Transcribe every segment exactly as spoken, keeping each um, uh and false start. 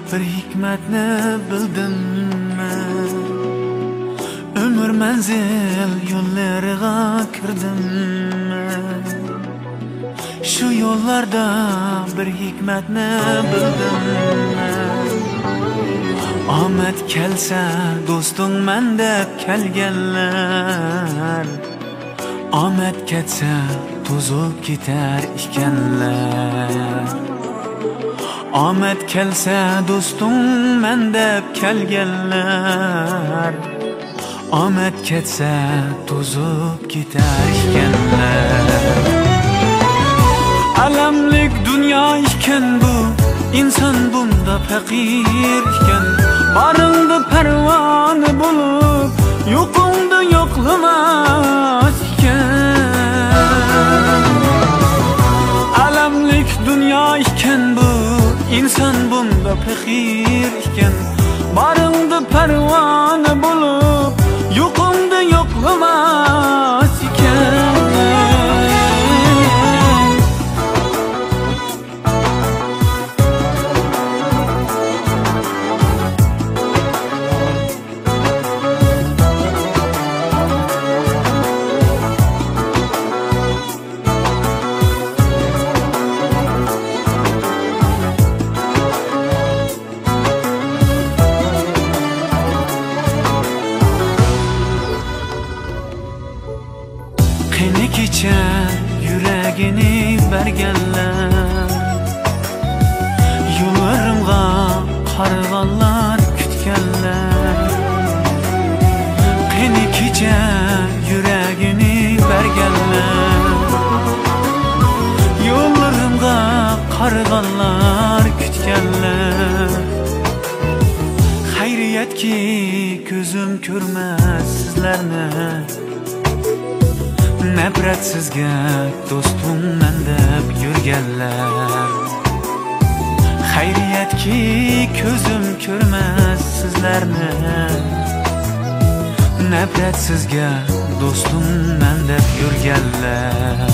بىر ھېكمەتنى بىلدىم مەن، ئۆمۈر مەنزىل يوللىرىغا كىردىم مەن. شۇ يوللاردا بىر ھېكمەتنى بىلدىم مەن. ئامەت كەلسە دوستۇڭ مەن دەپ كەلگەنلەر، ئامەت كەتسە توزۇپ كېتەر ئىكەنلەر. ئامەت كەلسە دوستۇڭ مەن دەپ كەلگەنلەر، ئامەت كەتسە توزۇپ كېتەر ئىكەنلەر. ئەلەملىك دۇنيا ئىكەن بۇ، ئىنسان بۇندا پەقىر ئىكەن. بارىڭدا پەرۋانە بولۇپ، يوقۇڭدا يوقلىماس ئىكەن. ئەلەملىك دۇنيا ئىكەن بۇ، ئىنسان بۇندا پەقىر ئىكەن. بارىڭدا پەرۋانە بولۇپ، يوقۇڭدا يوقلىماس ئىكەن. قېنى كېچە يۈرەكنى بەرگەنلەر، يوللىرىمغا قارىغانلار كۈتكەنلەر. قېنى كېچە يۈرەكنى بەرگەنلەر، يوللىرىمغا قارىغانلار كۈتكەنلەر. خەيرىيەتكى كۆزۈم كۆرمەس سىزلەرنى، نەپرەتسىزگە دوستۇم مەن دەپ يۈرگەنلەر. خەيرىيەتكى كۆزۈم كۆرمەس سىزلەرنى، نەپرەتسىزگە دوستۇم مەن دەپ يۈرگەنلەر.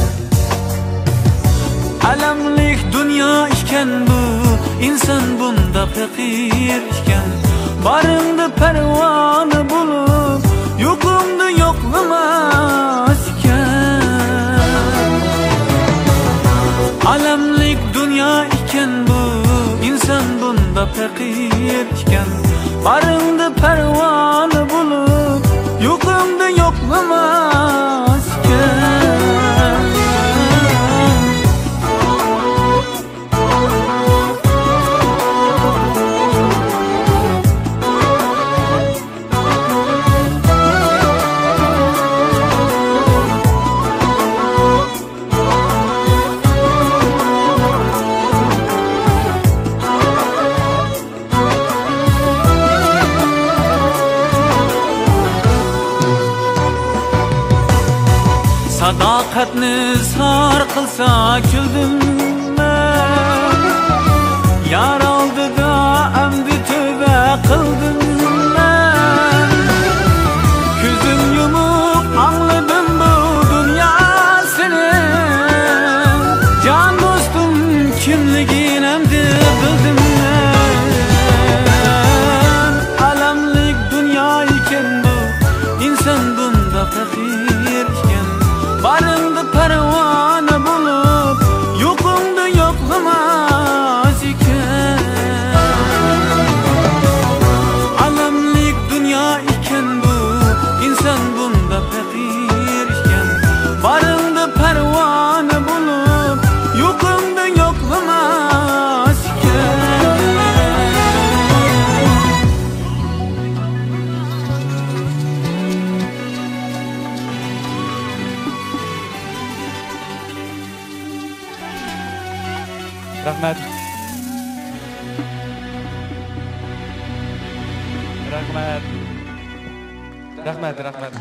ئەلەملىك دۇنيا ئىكەن بۇ، ئىنسان بۇندا پەقىر ئىكەن. بارىڭدا پەرۋانە بولۇپ، يوقۇڭدا يوقلىماس ئىكەن. ئەلەملىك دۇنيا ئىكەن بۇ، ئىنسان بۇندا پەقىر ئىكەن. بارىڭدا پەرۋانە بولۇپ، يوقۇڭدا يوقلىماس ئىكەن. ساداقەتنى سار قىلسا كۈلدۈم مەن، يار ئالدىدا ئەمدى تۆبە قىلدىم مەن. كۆزۈم يۇمۇپ ئاڭلىدىم بۇ دۇنيا سېنى، جان دوستۇم كىملىكىنى ئەمدى بىلدىم مەن. ئالەملىك دۇنيا ئىكەن بۇ، ئىنسان بۇندا پەقىر ئىكەن. بارىڭدا پەرۋانە بولۇپ، يوقۇڭدا يوقلىماس ئىكەن. ئالەملىك دۇنيا ئىكەن بۇ، ئىنسان بۇندا پەقىر ئىكەن. بارىڭدا پەرۋانە بولۇپ، يوقۇڭدا يوقلىماس ئىكەن. رەھمەت. رەھمەت. رەھمەت، رەھمەت.